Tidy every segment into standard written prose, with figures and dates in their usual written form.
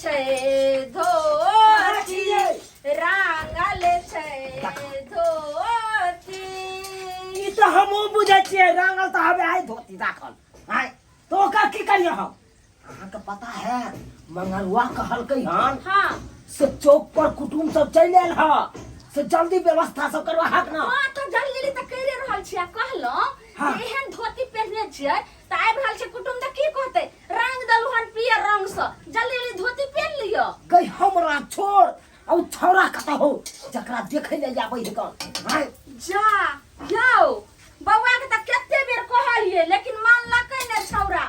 छै धोती, रांगल छै धोती। ई तऽ हमहूँ बुझै छियै, रांगल तऽ हवे आइ धोती राखल आइ, तऽ ओकर की करियै हम? अहाँके पता है, मंगरुआ कहलकै हन से चौक पर कुटुम सब चलि आयल ह, से जल्दी व्यवस्था सब करवाहक ना। हाँ, तऽ जल्दी तऽ करि रहल छियै। आ कहलहुँ जे एहन धोती पहिरने छियै तऽ आबि रहल छै कुटुम तऽ की कहतै, रंग देलहुँ हन पियर रंग से, जल्दी जल्दी धोती पहिन लिअ। गई, हमरा छोड़, आ उ छौड़ा कतऽ हो जकरा देखै ले आबै है कन आँय? जा यौ, बौआ के तऽ कते बेर कहलियै, लेकिन मानलकै ने। छौड़ा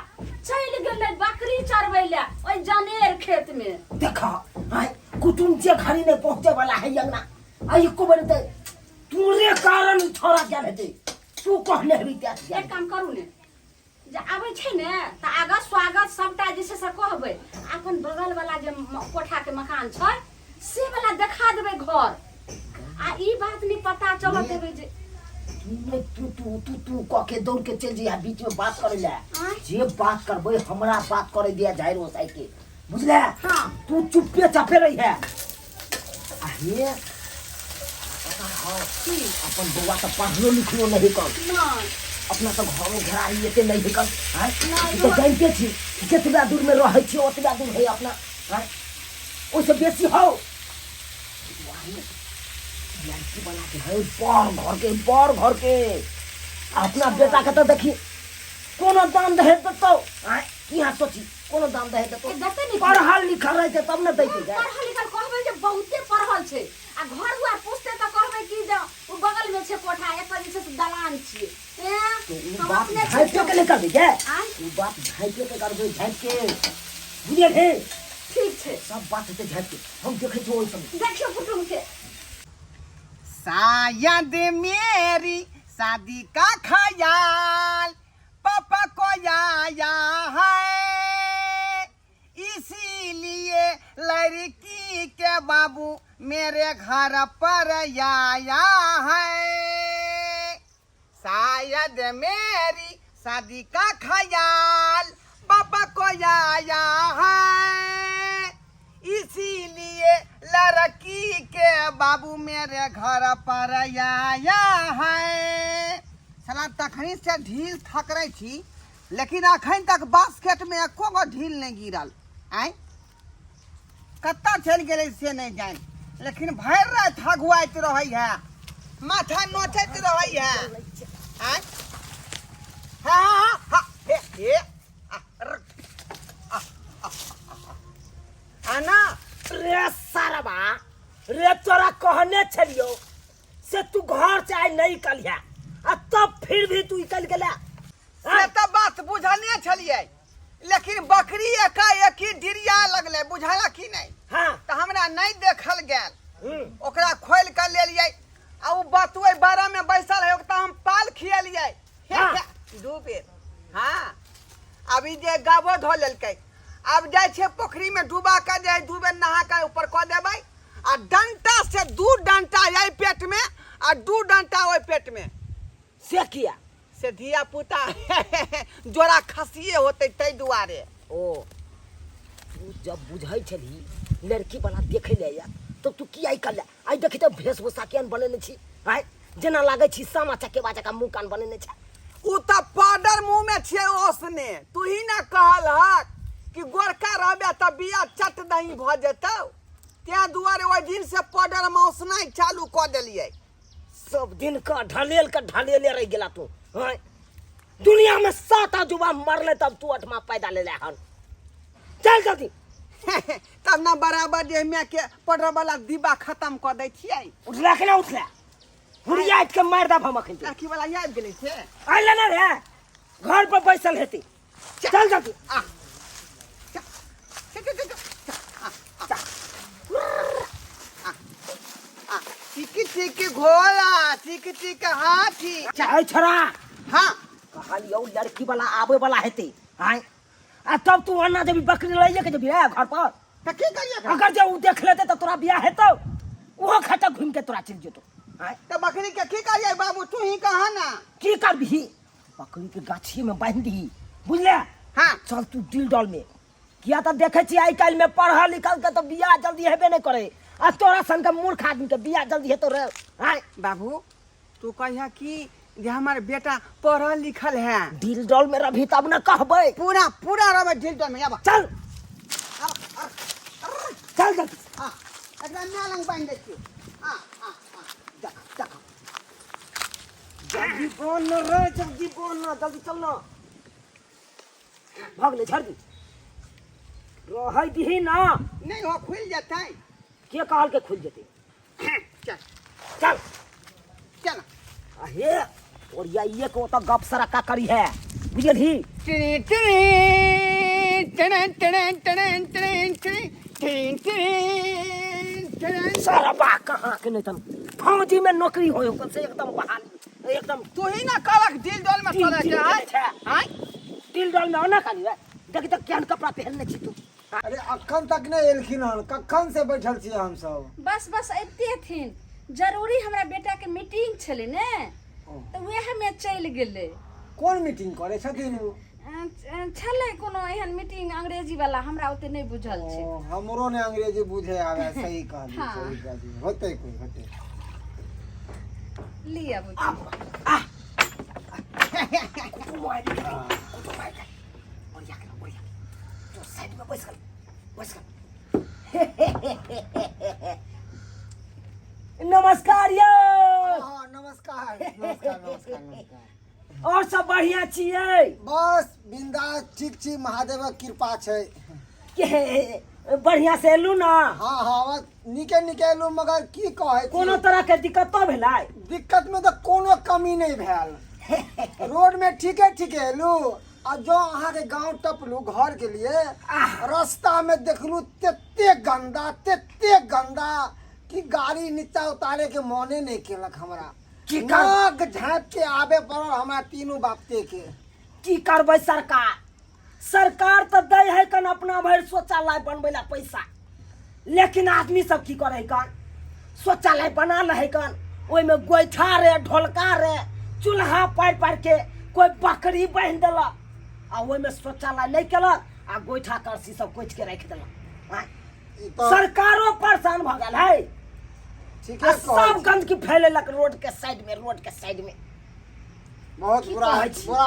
चलि गेलै बकरी चरबै ले ओहि जनेर खेत में। देख आँय, कुटुम जे घड़ी नहि पहुँचे वाला है अंगना आ एको बेर तऽ तोरे कारण ई छौड़ा गेल हेतै, तू कहने हेबी तें गेल। एक काम करू ने, जे आबै छै ने तऽ आगाँ स्वागत सबटा जे छै से कहबै, अपन बगल वाला जे कोठा के मकान छै से वाला देखा देबै घर, आ ई बात नहि पता चलऽ देबै जे तू नहि, तू तू तू तू कऽ के दौड़ के चलि जइहा बीच में बात करे ले। आँय? जे बात करबै हमरा बात करे दिया जाहिर हो के, बुझले? हाँ। तू चुप्पे चापे रही है। आ हे, पता हो की? अपन बौआ तऽ पढ़लो लिखलो नहीं कर। नहि। अपना तऽ घरो घेरारी एते नहीं है कर। आँय? नहि। तू तऽ जानते छी, जतबा दूर में रहै छी ओतबा दूर है अपना। आँय? ओहिसँ बेसी हौ लड़की बना के है बड़ घर के, बड़ घर के। अपना बेटा के तऽ देखी कोनो दान दहेज देतौ? आँय, की यहाँ सोची, कोनो दान दहेज देतौ? ए, देतै ने। पढ़ल लिखल रहतै तब ने दैतै जाय। पढ़ल लिखल कहबै जे बहुते पढ़ल छै, आ घर दुआर पूछते तऽ कहबै कि जे ओ बगल में छै कोठा, एतऽ जे छै से दलान छियै। एँ, तो उ हम बात अपने झाँपियो के नहीं करबै गे। आँय? उ बात झाँपियो के करबै, झाँपि के, बुझलियै हे? ठीक छै। सब बात हेतै झाँपि के, हम देखै छियै ओहि समय। देखियौ कुटुम के। शायद मेरी शादी का ख्याल पापा को आया है, इसीलिए लड़की के बाबू मेरे घर पर आया है। शायद मेरी शादी का ख्याल पापा को आया है, इसीलिए लड़की के बाबू मेरे घर पर आया है। साला तखनी से ढील थकरै छी, लेकिन अखन तक बास्केट में एको गो ढील नहीं गिरल। आँय, कतऽ चलि गेलै से नहि जानि, लेकिन भरि राति हगुआइत रहै है, माथा नोचैत रहै है। आँय, हाँ हाँ हाँ, हे हे, आ, र, आ, आ, आ, आ ना। रे सारबा रे, तोरा कहने छलियौ से तू घर से आइ नहीं निकलिहा, आ तब फिर भी तू निकल गेला। से तऽ बात बुझने छलियै, लेकिन बकरी एकाएकी डिरिया लगलै, बुझला कि नहि? तऽ हमरा नहि देखल गेल। ओकरा खोलि कऽ लेलियै आ ओ बतुए बारह में बैसल है, ओकरा हम पाल खियलियै। दू बेर। हाँ, अभी जे गाबो धो लेलकै, आब जाइ छियै पोखरी में डुबा कऽ जे दू बेर नहा कऽ ऊपर कऽ देबै, आ डंटा से दू डंटा एहि पेट में आ दू डंटा ओहि पेट में। से किया? से धिया पुता जोड़ा खसिए होतै ताहि दुआरे। ओ तू जब बुझै छलही लड़की वाला देखै ले आयल, तब तू किया ई करले? आइ देखी तऽ वेशभूषा केहन बनेने छी आइ, जेना लागै छी सामा चकेबा जकाँ मुँह कान बनेने छै। उ तऽ पाउडर मुँह में छियै ओसने। तू ही ने कहलहक कि गोरका रहबे तऽ बिया चट दही भऽ जेतौ, तें दुआरे ओहि दिन से पाउडर हम औसनाइ चालू कऽ देलियै। सब दिन का ढलेल का ढलेले रह गेला तू। हाँ, दुनिया में सात अजूबा मरले तब तू आठमा पैदा ले ले हन। चल जल्दी। तब ना बराबर जे मैं के पढ़ वाला डिब्बा खत्म कर दै छियै। उठला के ना उठला, हुरिया के मार दब हम अखन। लड़की वाला आबि गेलै से? आइले ना रे, घर पर बैसल हेती। चल जल्दी। आ चल चल चल चल, आ आ आ, चिक चिक घोड़ा चिक चिक हाथी। चाहे छोरा। हाँ। कहलियौ लड़की वाला आबे वाला हेतै आय, आ तब तू अन्ना जेबी बकरी लइए के जेबी रे घर पर? तऽ की करियै एकरा? अगर जे उ देख लेतै तऽ तोरा बियाह हेतौ, ओहो खतक घूम के तोरा चलि जेतौ आय। तऽ बकरी के की करियै बाबू, तू ही कहा ना। की करबिही, बकरी के गाछी में बांधि दही, बुझले? हाँ। चल तू दिल डॉल में किया तऽ देखै छियै आइ काल्हिमे पढ़ल लिखल के तऽ बियाह जल्दी हेबे नहि करै आ तोरा सनके मूर्ख आदमीके बियाह जल्दी हेतौ रे आँय बाबू तू कहिया कि जे हमार बेटा पढ़ल लिखल है दिल डोल में रभी तब न कहबै पूरा पूरा रहे ढील डोल में आबा चल चल जल्दी हाँ एकरा माय लंग बांधि दै छियौ हाँ हाँ हाँ देख देख जल्दी बोल न रे जल्दी बोल न जल्दी चल न भग ले झड़ दी रहै दीही ना नहीं हो खुल जेतै के कहल के खुल जेतै चल चल चल अहे और या ये को तो गप सरक्का करी है बुझलही टिनी टिनी टिनी टिनी टिनी टिनी टिनी टिनी टिनी टिनी सरबा कहाँ के नहीं तन फौजी में नौकरी होय ओकर से एकदम बहाली एकदम तू ही ना कहलक दिल डोल में चले के आय छै आय तिल डोल में ओना खाली है देखी तो केहन कपड़ा पहनने छी तू अरे अखन तक नहि एलखिन हन कखन से बैठल छियै हमसब बस बस अबिते हथिन जरूरी हमरा बेटा के मीटिंग छलै ने तऽ वएह में चलि गेलै कोन मीटिंग करै छथिन ओ छलै कोनो एहन मीटिंग अंग्रेजी वाला हमरा ओते नहि बुझल छै ओ, हमरो ने अंग्रेजी बुझे आवे सही कहली हाँ। सही कहली होतै कोई होतै लिअ बुच्ची कुटुम आबि गेलै कुटुम आबि गेलै ओरिया के ओरिया तू साइड में बैस गेल बैस गेल नमस्कार यौ हाँ नमस्कार नमस्कार नमस्कार नमस्कार और सब बढ़िया छियै बस बिंदास ठीक छी महादेवक कृपा छै के बढ़िया से एलू ना हाँ हाँ बस नीके नीके एलू मगर की कहै छी कोनो तरह के दिक्कत तो भेलै दिक्कत में तऽ कोनो कमी नहि भेल रोड में ठीके ठीके एलू आ जो अहाँके गांव टपलू घर के लिए रास्ता में देखलू तेते गंदा तेते गंदा कि गाड़ी नीचा उतारे के मने नहीं केलक हमरा की कर- नाक झाँप के आबे पड़ल हमरा तीनू बापते के की करबै सरकार सरकार तऽ दै है कन अपना भरि शौचालय बनबै ला पैसा लेकिन आदमी सब की करै कन शौचालय बना लै कन ओहिमे गोइठा रे ढोलका रे चूल्हा पारि पारि के कोई बकरी बान्हि देलक आ ओहिमे शौचालय नहि केलक आ गोइठा करसी सब कोचि के राखि देलक आँय? ई तऽ सरकारो परेशान भऽ गेल है ठीके आ कहै सब छी। गंदगी फैलेलक रोड के साइड में रोड के साइड में बहुत की बुरा कहै छी? बुरा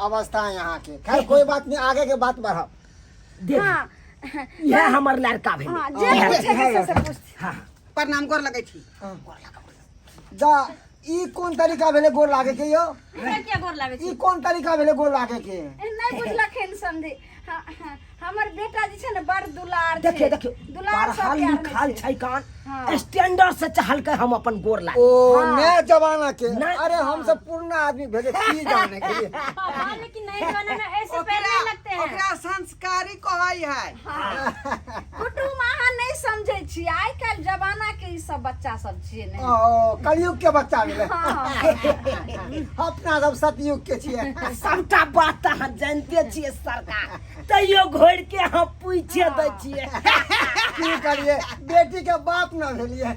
अवस्था है यहाँ के खैर कोई बात नहीं आगे के बात बढ़ाओ देख हाँ इएह हमर लड़का भेलै हाँ जे पूछे के से पूछ हाँ प्रणाम कर लगै छी जा ई कोन तरीका भेलै गोर लागे के यौ हमरा किया गोर लागै ई छै कोन तरीका भेलै गोर लागे के नहि बुझलखिन समझी हाँ, हाँ, हमर बेटा जे छै ने बड़ दुलार छै देखियो देखियो दुलार सब पढ़ल प्यार लिखल में छै छै कान हाँ। स्टैंडर्ड से चहलके हम अपन गोर लाग ओ नया जमाना के नया- अरे हम सब पुरना आदमी भेले की जाने के लिए पापा लेकिन नए जमाना में ऐसे पैर नहीं लगते हैं ओकरा संस्कारी कहै है कुटुम अहाँ नहि समझै छियै आइ काल्हि जमाना के ई सब बच्चा सब छियै ने ओ कलयुग के बच्चा भेले हाँ। अपना सब सतयुग के छियै सबटा बात तऽ अहाँ जानिते छियै सरकार तैयो घोरि के अहाँ पूछे दै छियै की करिए बेटी के बाप न भेलिए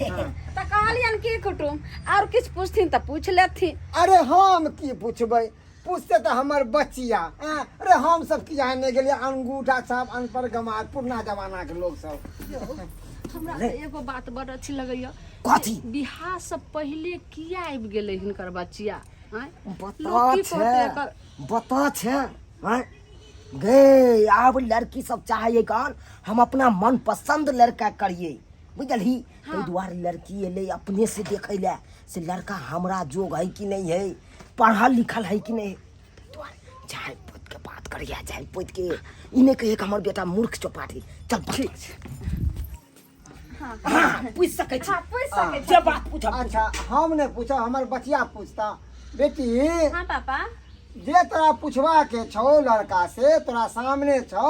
तऽ कहलियनि की कुटुम आओर किछु पूछथिन तऽ पूछि लेथिन अरे हम की पूछबै पूछते तऽ हमर बचिया आँ, अरे हम सब किया नहि गेलियै अंगूठा छाप अनपढ़ गमार पुरना जमाना के लोग सब हमरा तऽ एगो बात बड़ अच्छी लगैया कथी? बियाह से पहिले किया आबि गेलै हिनकर बचिया आँय? बता लोक की छै कहतै एकर बता छै आँय? गे आब लड़की सब चाहैए कन हम अपना मन पसंद लड़का करिए बुझलही ताहि दुआरे लड़की एलै अपने से देखै लए से लड़का हमरा जोग है कि नहीं है पढ़ल लिखल है कि नहीं ताहि दुआरे झाँपि पोति के बात करिए झाँपि पोति के ई नहि कहिए कि हमर बेटा मूर्ख चौपाटी चल ठीक हाँ पूछि सकै छी हाँ पूछि सकै छी जे बात पूछब अच्छा हम नहि पूछब हमर बचिया पूछता बेटी हाँ पापा जे तोरा पूछबा के छौ लड़का से तोरा सामने छौ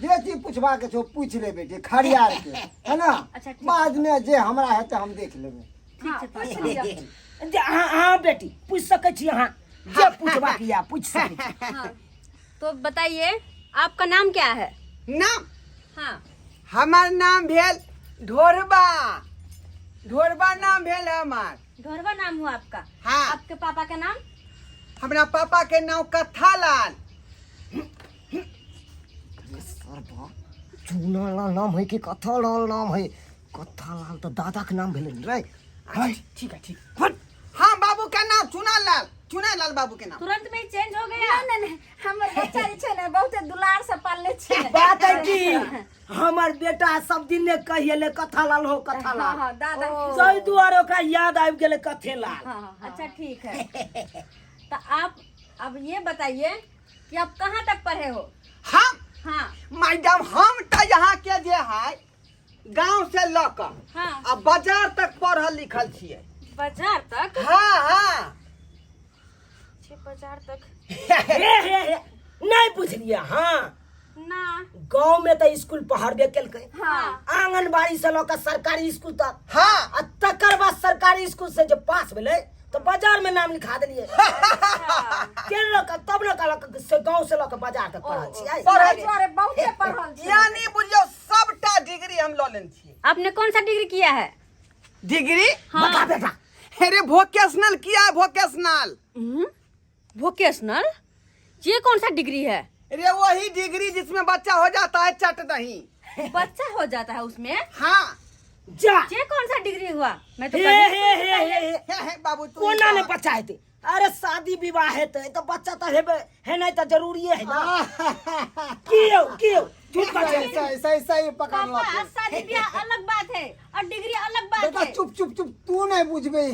जे चीज पूछबा के छौ पूछ ले बेटी खरियार के है ना अच्छा, ठीक। बाद में जे हमरा हेतै हम देख लेबै हाँ, पूछि लिअ जे अहाँ अहाँ बेटी पूछि सकै छी अहाँ जे पूछबाक यऽ पूछि सकै छी हाँ तो बताइए आपका नाम क्या है नाम हाँ हमर नाम भेल ढोरबा ढोरबा नाम भेल हमर ढोरबा नाम हुआ आपका हाँ। आपके पापा का नाम हमरा पापा के नाम कत्था लाल सरबा चूना लाल नाम है कि कथा लाल नाम है कथा लाल तऽ दादा के नाम भेलै ने रे हाय ठीक है ठीक हट हाँ बाबू के नाम चुना लाल चुना लाल बाबू के नाम तुरंत में चेंज हो गया नहीं नहीं हमर बच्चा जे छै ने बहुते दुलार से पालने छियै बात है कि हमर बेटा सब दिन ने कहिए कथा लाल हो कथा हाँ लाल हाँ दादा ताहि दुआरे ओकरा याद आबि गेलै कथे लाल हाँ हाँ अच्छा ठीक है तो आप अब ये बताइए कि आप कहाँ तक पढ़े हो हम हाँ मैडम हम तऽ यहाँ के जे है गांव से लऽ कऽ हाँ आ बाजार तक पढ़ल लिखल छियै बाजार तक हाँ हाँ छे बाजार तक हे हे हे नहि बुझलियै हाँ ना गाँव में तऽ स्कूल पढ़बे केलकै हाँ आंगनबाड़ी से लऽ कऽ सरकारी स्कूल तक हाँ आ तकर बाद सरकारी स्कूल से जे पास भेलै तऽ बाजार में नाम लिखा देलियै के लऽ कऽ तब ने कहलक से गाँव से लऽ कऽ बाजार तक पढ़ल छियै पढ़ल एहि दुआरे बहुते पढ़ल छै यानी बुझियौ सबटा डिग्री हम लऽ लेने छियै आपने कौन सा डिग्री किया है डिग्री बता बेटा अरे वोकेशनल किया है वोकेशनल वोकेशनल ये कौन सा डिग्री है अरे वही डिग्री जिसमें बच्चा हो जाता है चट दही बच्चा हो जाता है उसमें हाँ जा ये कौन सा डिग्री हुआ मैं तो हे कभी हे हे हे हे हे हे बाबू तू कोना ने बच्चा हेतै अरे शादी विवाह हेतै तऽ बच्चा तऽ हेबे हेनाइ तऽ जरूरिये है ना की यौ की यौ झूठ बात सही सही सही सही पकड़ पापा शादी ब्याह अलग बात है और डिग्री अलग बात बेटा है चुप चुप चुप तू नहीं बुझबे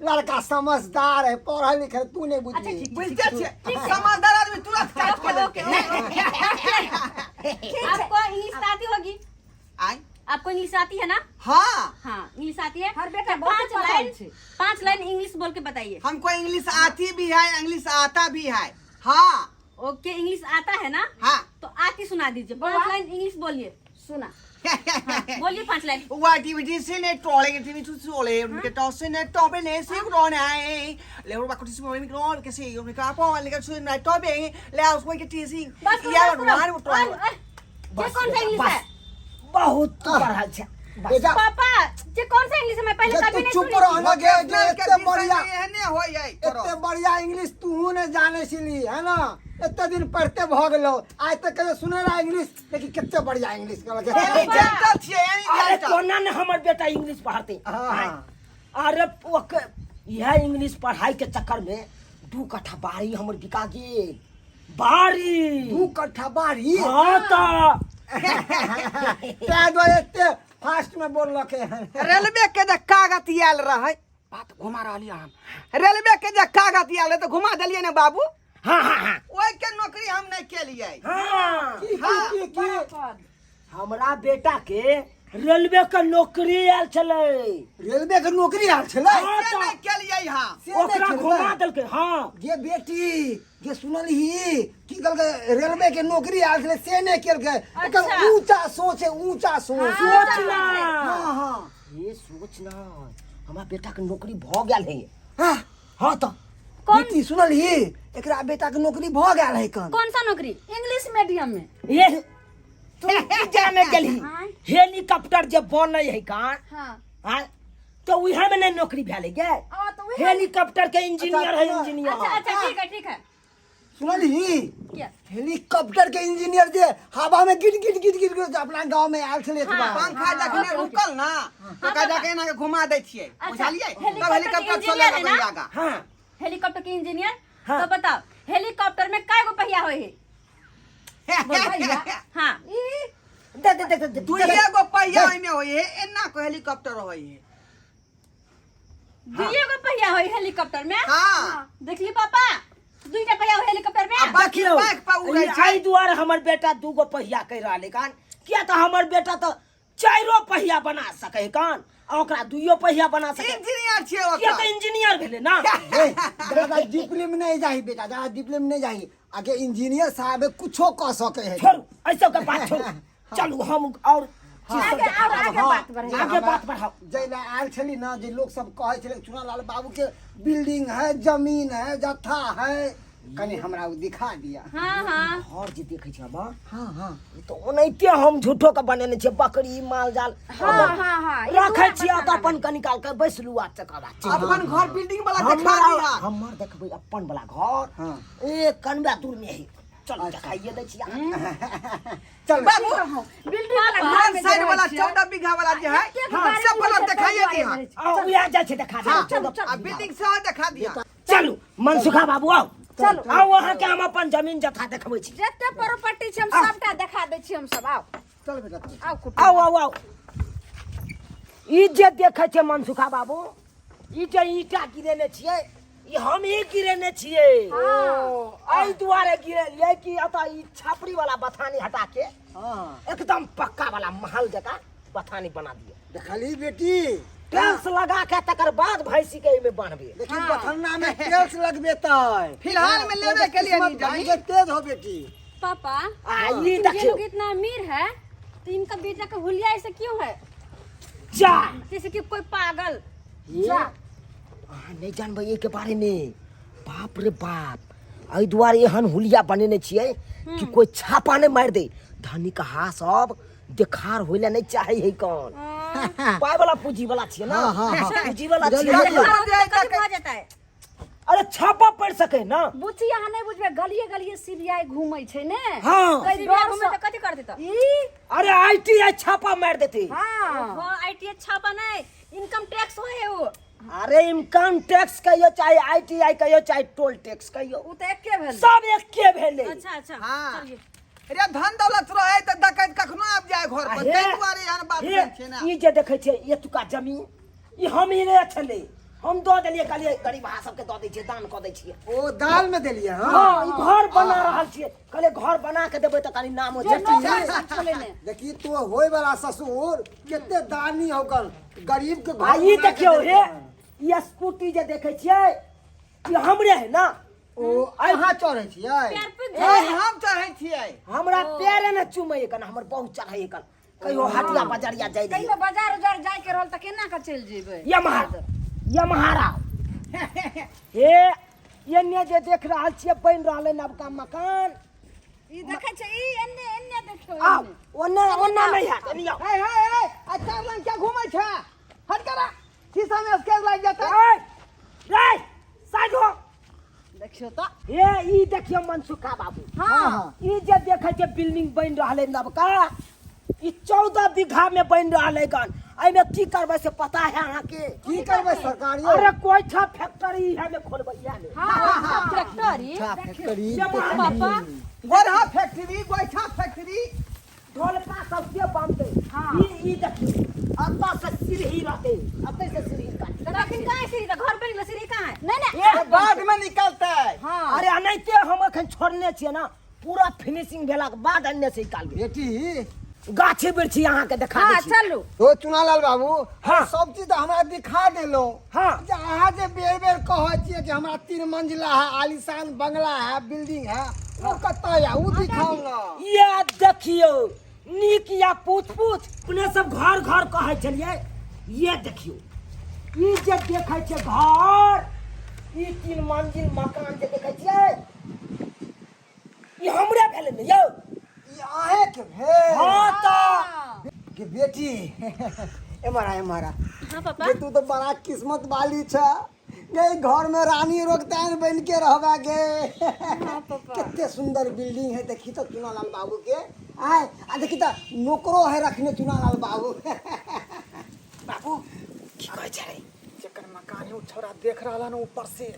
लड़का समझदार है पढ़ल लिखल तू नहीं बुझबे बुझते छियै समझदार आदमी तुरंत काट के ओके ओके आपको इंग्लिश आती होगी आय आपको इंग्लिश आती है ना हाँ हाँ इंग्लिश आती है हर बेटा तो बहुत पांच पढ़ल लाइन छै। पांच लाइन इंग्लिश बोल के बताइए हमको इंग्लिश आती भी है इंग्लिश आता भी है हाँ ओके इंग्लिश आता है ना हाँ तो आती सुना दीजिए बउआ। पांच लाइन इंग्लिश बोलिए सुना बोलिए पांच लाइन वाटी से ने टोले के टीवी चोले उनके टॉस से ने टॉपे ने से रोन आए ले और बाकुटी से मोमी रोन के से उनके का पो ले के सुन ना टॉपे ले उसको के टीसी बस करो, या बस करो। वान और- और- ये कौन सा इंग्लिश है बहुत तू पढ़ल छै बेटा पापा ये कौन सा इंग्लिश है मैं पहले जे कभी तू नहीं चुप सुनी रह ना गे जे एते बढ़िया एहने होय है एते बढ़िया इंग्लिश तू ने जाने छली है ना एते दिन पढ़ते भ गेलो आइ तक कहियो सुने रहा इंग्लिश लेकिन कते बढ़िया इंग्लिश कहलक एनी जेंटल छियै एनी अरे जेंटल कोना ने हमर बेटा इंग्लिश पढ़ते हाँ। अरे ओके इएह इंग्लिश पढ़ाई के चक्कर में दू कट्ठा बाड़ी हमर बिका गेल बाड़ी दू कट्ठा बाड़ी हाँ तऽ ताहि दुआरे एते फास्ट में बोललकै हन रेलवे के जे कागज आयल रहै बात घुमा रहलियै हम रेलवे के जे कागज आयल रहै तऽ घुमा देलियै ने बाबू हाँ हाँ हाँ ओहि के नौकरी हम नहि केलियै हाँ की की की की हमरा बेटा के रेलवे के नौकरी आयल छलै रेलवे के नौकरी आयल छलै हाँ से तऽ नहि केलियै हम से नहि ओकरा छलै। घुमा देलकै हाँ गे बेटी गे सुनलही की कहलकै रेलवे के नौकरी आयल छलै से नहि केलकै एकर अच्छा। ऊंचा सोच है ऊंचा सोच सोच ना हाँ हाँ ये सोच ना हमरा बेटा के नौकरी भऽ गेल है हाँ हाँ तऽ कौन बेटी सुनलही एकरा बेटा के नौकरी भऽ गेल है कन कौन सा नौकरी इंग्लिश मीडियम में ये तू पूजा में गेलही आँय। हेलीकॉप्टर जे बनै है कान हाँ आँय तो उहे में नहीं नौकरी भेलै गे आ तो वही हेलीकॉप्टर के इंजीनियर है अच्छा, इंजीनियर अच्छा अच्छा ठीक है ठीक है सुनलही क्या हेलीकॉप्टर के इंजीनियर जे हवा में गिट गिट गिट गिट गिट अपना गांव में आयल छलै एक बार पंखा जखने रुकल ना तो ओकरा जाके एना के घुमा दै छियै अच्छा, बुझलियै तब हेलीकॉप्टर के हेलीकॉप्टर चले इंजीनियर है लगै ना? आगा हाँ हेलीकॉप्टर के इंजीनियर हाँ। तो बताओ हेलीकॉप्टर में काय गो पहिया होय है भैया हाँ ई दे दे दे दे दुइये गो पहिया ओहिमे होइ है एना को हेलीकॉप्टर होइ है दुइये गो पहिया होय हेलीकॉप्टर में हाँ देखली पापा दुइटा पहिया होय हेलीकॉप्टर में आ बाकी देखियौ पाँख पर उड़ै छै एहि दुआरे हमर बेटा दूगो पहिया कहि रहल है कान किया तऽ हमर बेटा तऽ चारिो पहिया बना सकै है कान आ ओकरा दुइयो पहिया बना सकै इंजीनियर छियै किया ओकर तऽ इंजीनियर भेलै ना ए, दादा डीपली में नहीं जाही बेटा दादा डीपली में नहीं जाही आगे इंजीनियर साहब है, कुछो कह सके है छोड़ू ऐसा के बात छोड़ू चलू हम और चीज सब आगे देखा और आगे हाँ, बात बढ़े जे आगे हमरा- बात बढ़ाओ। जै लए आयल छली ना जे लोक सब कहै छलै चुनालाल बाबू के बिल्डिंग है जमीन है जत्था है कनि हमरा ओ दिखा दिया हाँ हाँ घर जे देखै छी हम हाँ हाँ ई तऽ ओनाहिते हम झूठो के बनेने छियै बकरी माल जाल हाँ हाँ हाँ ई रखै पूरा छियै तऽ बखाना अपन कनि काल के बैसलू आ तकर बाद चलि अपन घर बिल्डिंग वाला देखा हमर दिया हमर देखबै अपन वाला घर हाँ। एक कनबा दूर में है चलू देखाइए दै छी अहाँ। चल बाबू बिल्डिंग वाला घर में साइड वाला रहै छियै। 14 बीघा वाला जे है एतेक हाँ, गाड़ी सब वाला छै, देखाइए ताहि दिहा दुआरे आउ उएह जाइ छै देखा हाँ देब चलू आ बिल्डिंग सेहो देखा दिहा चलू मनसुखा बाबू आउ चलू। आउ अहाँके हम अपन जमीन जथा देखबै छी जते प्रॉपर्टी छै हम सबटा देखा दै छी हम सब आउ चल बेटा चल। आउ कुटुम आउ आउ आउ ई जे देखै छै मनसुखा बाबू ई जे ईटा गिरेने छियै ई हम ही गिरेने छियै एहि दुआरे गिरेलियै कि एतऽ ई छापड़ी वाला बथानी हटा के हाँ एकदम पक्का वाला महल जकाँ बथानी बना दिए देखली बेटी टाइल्स लगा के तकर बाद भैंसी के एहिमे बान्हबे देखी बथन्ना में टेल्स लगबेतै फिलहाल में लेबे के लिए नहीं भाई जमीन के तेज हो बेटी पापा आ ई ये देखियौ लोग इतना अमीर है तो इनका बेटा का हुलिया ऐसे क्यों है जा जैसे कि कोई पागल ये अहाँ नहि जानबै एहिके बारेमे बाप रे बाप एहि दुआरे एहन हुलिया बनेने छियै कि कोई छापा नहि मारि दे धनिक हा सब देखार होय ला नहि चाहे है कौन पाय वाला पूंजी वाला छियै ना हाँ, हाँ, हाँ। पूंजी वाला छियै बुझलियै। ना। तो कभी हो जाता है अरे छापा पड़ सके ना बुच्ची अहाँ नहि बुझबै गलिए गलिए सीबीआई घूमै छै ने हाँ। ताहि सीबीआई डर घूमे सँ- तो कथी कर देता ई अरे IT आई छापा मार देते हाँ IT छापा नहीं इनकम टैक्स हो है वो अरे इनकम टैक्स कहियो चाहे आईटीआई कहियो चाहे टोल टैक्स कहियो ओ तऽ एके भेल सब एके भेलै अच्छा अच्छा हाँ। चलिए रे धन दौलत रहे तऽ डकैत कखनो आबि जाय घर पर हे, ताहि दुआरे एहन बात हे, नहि छै ने ई जे देखै छियै एतुका जमीन ई हम ही नहि छलै हम दऽ देलियै कहलियै गरीबहा सबके दऽ दै छियै दान कऽ दै छियै ओ दाल में देलियै हाँ हँ ई घर बना रहल छियै कहलियै घर बना के देबै तऽ कनि नामो जे जेतै नौकर सब छलै ने देखी तो होय वाला ससुर कते दानी होकर गरीब के आ घर ई बना के देखियौ देलकै हे हन। ई स्कूटी जे देखै छियै ई हमरे है ना ओ अहाँ चढ़ै छियै पैर पे ए, हम चढ़ै छियै हमरा पैरे ने चुमै कन हमर बहुत चढ़ै कन कहियो हटिया बजरिया जाइ कहियो बाजार उजार जाय के रहल तऽ केना के चलि जेबै यमहा यमहारा हे एन्ने जे देख रहल छियै बनि रहल है नवका मकान ई देखै छै ई एन्ने एन्ने देखियौ आउ एन्ने। ओन्ने ओन्ने नहि हैत एन्ने आउ हे हे हे अच्छा लग क्या घूमै छै हट करा शीशा में स्केच लागि जेतै रे रे साइड हो देखियौ तऽ हे ई देखियौ मनसुखा बाबू हाँ ई जे देखै छै बिल्डिंग बनि रहल है नवका ई 14 बीघा में बनि रहल है गन एहिमे की करबै से पता है अहाँके की करबै सरकारी अरे कोई छा फैक्ट्री है में खोलबै इएह में हाँ फैक्ट्री फैक्ट्री पापा गोरहा फैक्ट्री गोइठा फैक्ट्री ढोलका सब के बनतै हाँ। ई ई देखियौ एतऽ से सीढ़ी रहतै एतै से सीढ़ी काटतै तखन कहाँ है सीढ़ी घर बनि गेल सीढ़ी कहाँ है नहीं नहीं ए, बाद में निकलतै हाँ अरे एनाहिते हम एखन छोड़ने छियै ना पूरा फिनिशिंग भेलाके बाद अन्य से निकालबै बेटी गाछी वृक्षी अहाँके देखा हाँ दै छी चलू तो चुनालाल बाबू हाँ। सब चीज तऽ हमरा दिखा देलो हाँ। जे अहाँ जे बेर बेर कहै छियै कि हमरा 3 मंजिला है आलीशान बंगला है बिल्डिंग है ओ कतऽ या ओ दिखाउ ना ये देखियौ नीक या पूछ पूछ अपने सब घर घर कहै छलियै ये देखियौ ई जे देखै छियै घर ई 3 मंजिल मकान जे देखै छियै ई हमरे भेलै ने यौ ई अहें के भेल हाँ तऽ के बेटी एम्हर आ एम्हर आ हाँ पापा गे तू तो बड़ा किस्मत वाली छ गे घर में रानी रोकतान बन के रहबा गे हाँ पापा कितने सुंदर बिल्डिंग है देखी तो चुनालाल बाबू के आय आ देखी तो नौकरो है रखने चुनालाल बाबू बाबू की कहै छै रे जकर मकान है ओ छौड़ा देख रहल हन ऊपर से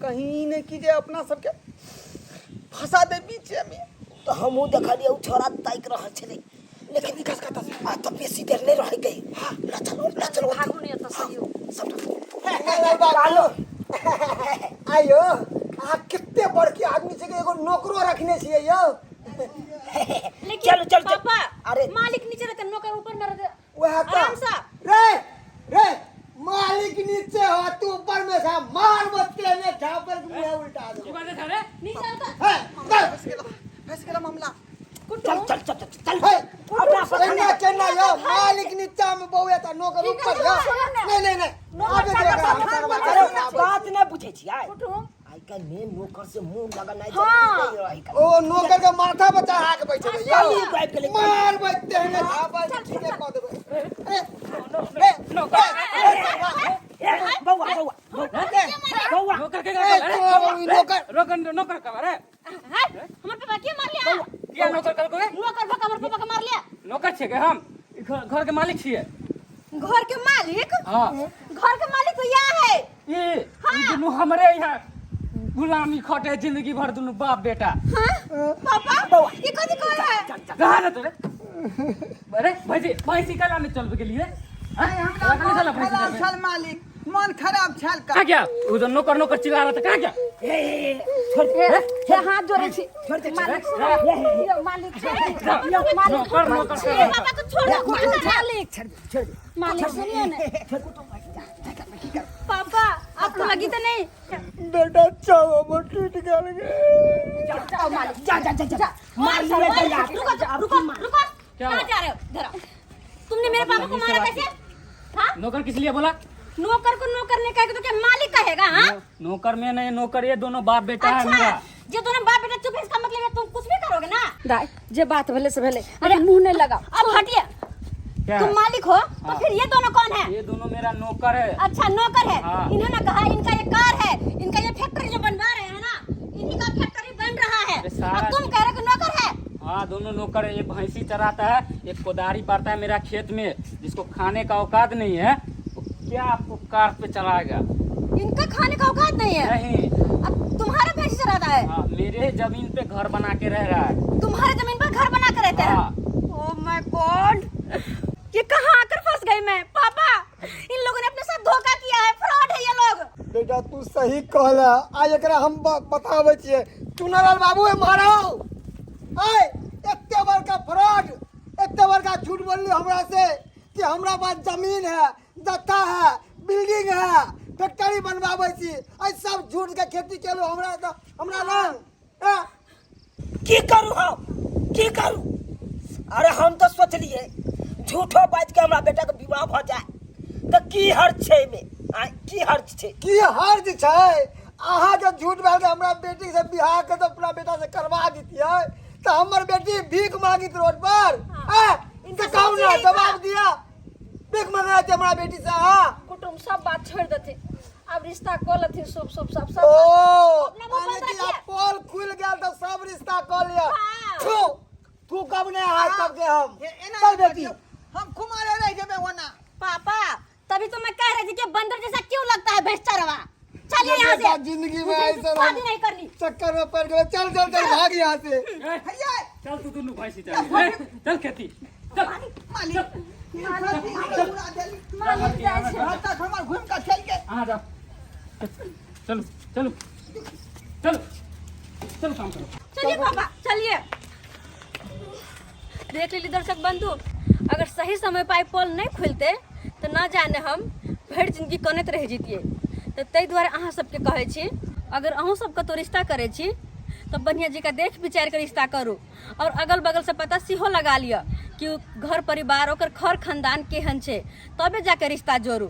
कहीं नहि कि जे अपना सबके फंसा दे बीचे में तऽ हमहूँ देखलियै ओ छोड़ा ताकि रहल छलै लेकिन निकास कतऽ से आ तऽ बेसी देर नहि रहै गई हाँ ल चलो ल चलो भागू नहि एतऽ से यौ सबटा बाबू आइयो अहाँ कते बड़की आदमी छै कि एगो नौकरो रखने छियै यौ लेकिन चलो, चलो, चलो। पापा अरे। मालिक नीचे रहते नौकर ऊपर में रहते वएह तऽ आराम से रे रे मालिक नीचे हो तू ऊपर में था मार बत्ते में झापर के मुंह उल्टा दे नीचे रहता हे चल फंस गेला फंस गेला मामला चल चल चल चल चल हे अपना केना केना यो मालिक नीचा में बौए त नौकर ऊपर यो नहीं नहीं नहीं आबे दे एकरा, हम करवा अरे करवा। बात नहि बुझै छियै कुटुम आइ काल्हि मे नौकर से मुंह लगनाइ हाँ। जरूरी नहि रहै ओ नौकर के माथा पर चढ़ा के बैठे यो कलयुग आबि गेलै, मार बत्ते में झापर ठीके कऽ देबै अरे रे ए, बौआ बौआ बौआ बौआ ए, तो ई नौकर रोकन नौकर कब रे है हमर पापा छियै के हम ई घर घर के मालिक छियै। घर के मालिक? हाँ। घर के मालिक तो यहाँ है। ई ई दुनू हमरे यहाँ गुलामी खटे जिंदगी भर दुनू बाप बेटा। हाँ पापा, ये कथी कह रहा है? कहाँ ना तोरे? अरे भैंसी भैंसी कला में चल गेलिए। हाँ? हमरा कहाँ चला मन भैंसी खराब चलबे? छल मालिक, मन खराब छल का। कहाँ गया? उ जो नौकर नौकर चिल्ला रहा था, कहाँ गया? ए, ए, ए, छोड़ दे, हे हाथ जोड़े छी छोड़ दे, मालिक, छोड़ दे। यौ मालिक, छोड़ दे। यौ मालिक, नौकर नौकर कर ये रहा था। पापा को छोड़ दो, मालिक। छोड़ दे, छोड़ दे। मालिक सुनिए ना। छोड़ दे। पापा आपको लगी तो नहीं? बेटा चाव हमर टूट गेल गे। जाओ मालिक, जा जा जा जा मार लिए तो यार। रुको रुको रुको, क्या कहाँ हुआ? जा रहे हो? इधर आओ। तुमने मेरे पापा को मारा कैसे? हाँ? नौकर किस लिए बोला? नौकर को नौकर ने कहेगा तो क्या मालिक कहेगा? हाँ? नौकर में नहीं, नौकर ये दोनों बाप बेटा है अच्छा, मेरा। ये दोनों बाप बेटा चुप है, इसका मतलब है तुम कुछ भी करोगे ना? दाई, जे बात भेले से भेले, अरे मुंह नहीं लगाओ। अब हटिए। क्या? तुम मालिक हो तो हाँ। फिर ये दोनों कौन है? ये दोनों मेरा नौकर है। अच्छा नौकर है। हाँ। इन्होंने कहा इनका ये कार है, इनका ये फैक्ट्री जो बनवा रहे हैं ना, इन्हीं का फैक्ट्री बन रहा है। अरे सारा अब तुम कह रहे हो कि नौकर है? हाँ दोनों नौकर है। ये भैंसी चराता है, एक कोदारी पारता है मेरा खेत में, जिसको खाने का औकात नहीं है वो क्या आपको कार पे चलाएगा? इनका खाने का औकात नहीं है? नहीं। अब तुम्हारा भैंसी चराता है? हाँ, मेरे जमीन पे घर बना के रह रहा है। तुम्हारे जमीन पर घर बना के रहते हैं? हाँ। ओ my God, ये कहाँ आकर फंस गई मैं? पापा इन लोगों ने अपने साथ धोखा किया है, फ्रॉड है ये लोग। बेटा तू सही कहला, आइ एकरा हम बताबै छियै। चुनालाल बाबू ए महाराज, आइ एते बड़का फ्रॉड, एते बड़का झूठ बोलली हमरा से कि हमरा पास जमीन है, जत्था है, बिल्डिंग है, फैक्ट्री बनवाबै छी। आइ सब झूठ के खेती केलू हमरा तऽ हमरा लग। हैं? की करू हम, की करू? अरे हम तऽ सोचलिए झूठो बाजि के हमरा बेटा के विवाह भऽ जाए तऽ की हर्ज छै एहिमे? आँय, की हर्ज छै? की हर्ज छै? अहाँ जे झूठ बाजि के हमरा बेटी से बियाह के तऽ अपना बेटा से करवा दितियै तऽ हमर बेटी भीख मांगित रोड पर। आँय, इनका से कहू ना, सोच ही नहीं जवाब था। दिया, भीख मंगना छै हमरा बेटी से। हाँ कुटुम्ब सब बात छोड़ देथिन, अब रिश्ता कऽ लेथिन शुभ शुभ सब सब। ओ अपना मुंह माने बंद कि रखिए। आब पोल खुल गेल तऽ सब रिश्ता कऽ लिअ। हाँ। थू थू कब नहि हाथ सबके हम। एना चल नहि बेटी। करियौ, हम कुमारे रहि जेबै ओना। पापा तभी तो मैं कह रही थी कि बंदर जैसा क्यों लगता है भैंस चरवा। चलिए यहाँ से। बेटा, जिंदगी में मुझे ऐसा इनसे शादी नहीं करनी। चक्कर में पड़ गए। चल चल चल भाग यहाँ से। ए, हैया। चल तू दुनू भैंसी चल, ए, चल खेती चल। मालिक, उड़ा देली। मालिक जाइ छै। घर तक हमर घुमि कऽ चलि गेल। अहाँ जाओ, चलू चलू चलू चलू काम करो। चलिए पापा चलिए। देख लेली दर्शक बंधु, अगर सही समय पर पोल नहीं खुलते तो ना जाने हम भरि जिंदगी कनैत रहि जैतियै। तऽ ताहि दुआरे अहाँ सबके कहै छी, अगर अहूँ सब कतहु रिश्ता करै छी तऽ बढ़िआँ जकाँ देख विचारि कऽ रिश्ता करू और अगल बगल से पता सेहो लगा लिअ कि ओ घर परिवार ओकर खर खानदान केहन छै, तबे जाके रिश्ता जोड़ू।